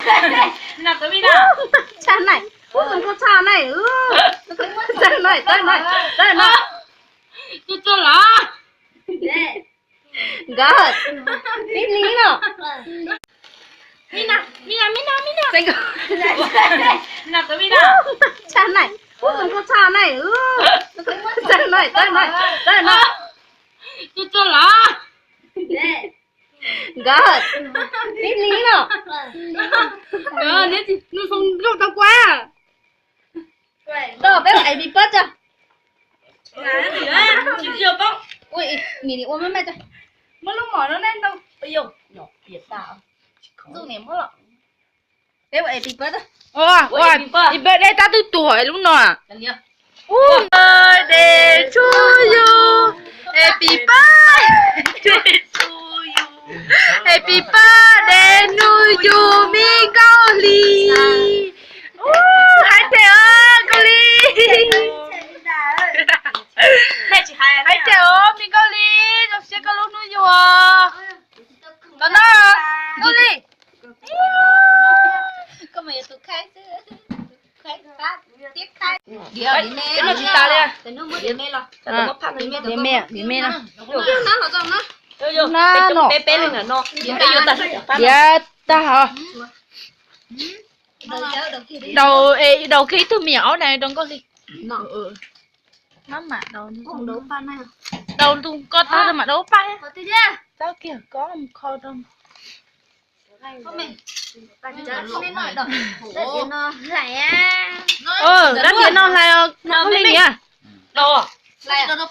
Tshaj naij, tshaj naij, tshaj naij, tshaj naij, tshaj naij. Txog los. Nkawd, tib li no. Tshaj naij, tshaj naij, tshaj naij, tshaj naij. Txog los. Nkawd, tib li no. Nws foos lub tau kua. Tau peb ua es pis pab tso. Ua, nim ua maj maj tso. Muab lub mom no ne. Peb ua es pis pab tso. Ua, pis pab dej tab twb tuag lub no. Happy birthday to you. Happy birthday to you. Happy birthday to you, me Nkauj Hli. Haib tiag os Nkauj Hli. Haib tiag os me Nkauj Hli, zoo siab koj lub hnub yug os. Los no, Nkauj Hli. Diav tsis tas li. Diav me, diav me no. Diav tag hos. Daus, daus kiag ib tug me nyuam aub na rau Nkauj Hli. Maj mam daus, daus tus koj tag rau mam daus paj. Txhob kiag koj mus kho rau. Rab diav no hlais os, Nkauj Hli niam.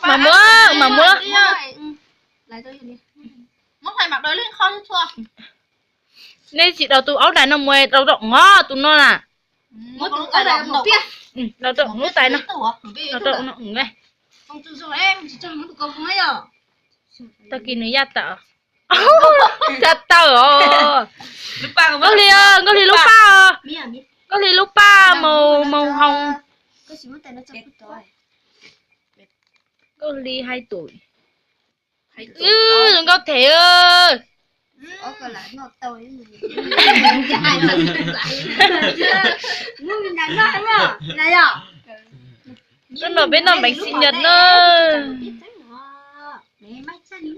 Mam muab, mam muab. Nej tsis daus tus aub dais no mus, daus rau tus no na. Daus rau lub tais no. Daus rau no. Tag kis nws yaj tawm. Yaj tawm os. Nkauj Hli, Nkauj Hli lub paj os. Nkauj Hli lub paj màu, màu hồng. Nkauj Hli hai tuổi. Zoo nkauj them. Koj nrog peb noj bánh sinh nhật na.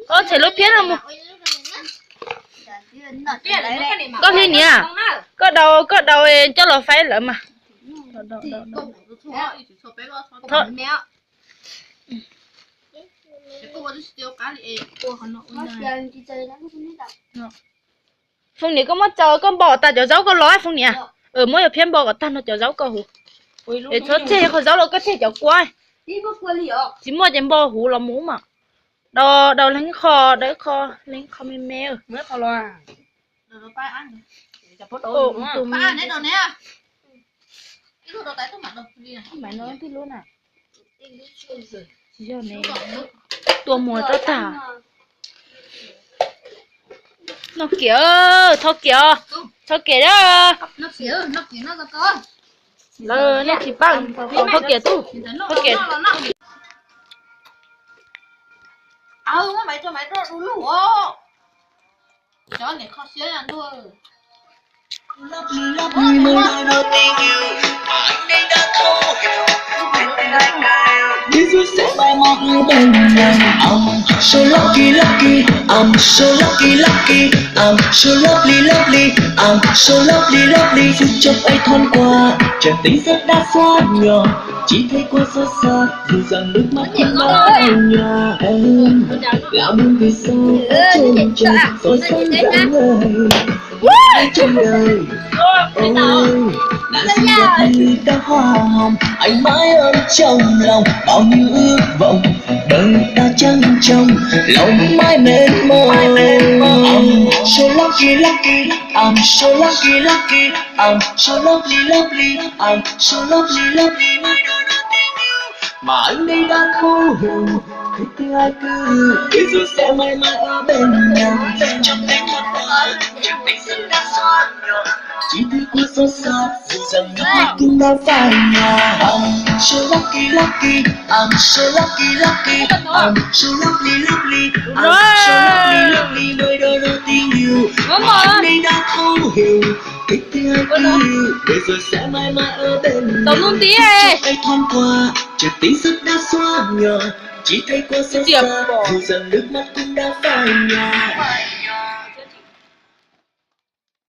Ov, tshem lub phiab no mus. Nkauj Hli niam, koj daus, koj daus coj los faib lawv mas. Foos niam, koj muab tsaws koj npog tas cov zaub koj los Foos niam. Muab yog phiab npog kom tag no cov zaub koj huv. Es txhob tseg qhov zaub los koj tseg cov kua. Tsis muaj ces npog huv los mus mas. Daus, daus leeg qho, daus ib qho, leeg qho me me. Tus me, tua muag rau tag. Noj kiag, thov kiag, thov kiag a. Lawv nej tsis pab, thov kiag tub, thov kiag. Biết rồi sẽ mãi mãi bên nhau. I'm so lucky, lucky, I'm so lucky, lucky, I'm so lovely, lovely, I'm so lovely, lovely. Phút chốc ấy thoáng qua, chợt tỉnh giấc đã xóa nhỏ, chỉ thấy qua xót xa, dù rằng nước mắt không bao giờ nhòa. Em là buồn vì sao ở trên trời, soi sáng rạng ngời. Trên đời, ôi, đã xinh đẹp như đóa hoa hồng, anh mãi ôm trong lòng bao nhiêu ước vọng, đời ta chẳng trông lòng mãi mênh mông. I'm so lucky, lucky, I'm so lucky, lucky, I'm so lovely, lovely, I'm so lovely, lovely. Mà anh đây đã thấu hiểu, khi tiếng ai cứ, biết rồi sẽ mãi mãi ở bên nhau. Trong cánh hoa tươi, trong cánh rừng đã xóa nhỏ, chỉ thấy qua xót xa, dù rằng nước mắt cũng đã phai nhòa. I'm so lucky, lucky, I'm so lucky, lucky, I'm so lovely, lovely, I'm so lovely, lovely, nơi đó đó tình yêu. Mà anh đây đã thấu hiểu, khi tiếng Tau nub nti. Ib tiam pom.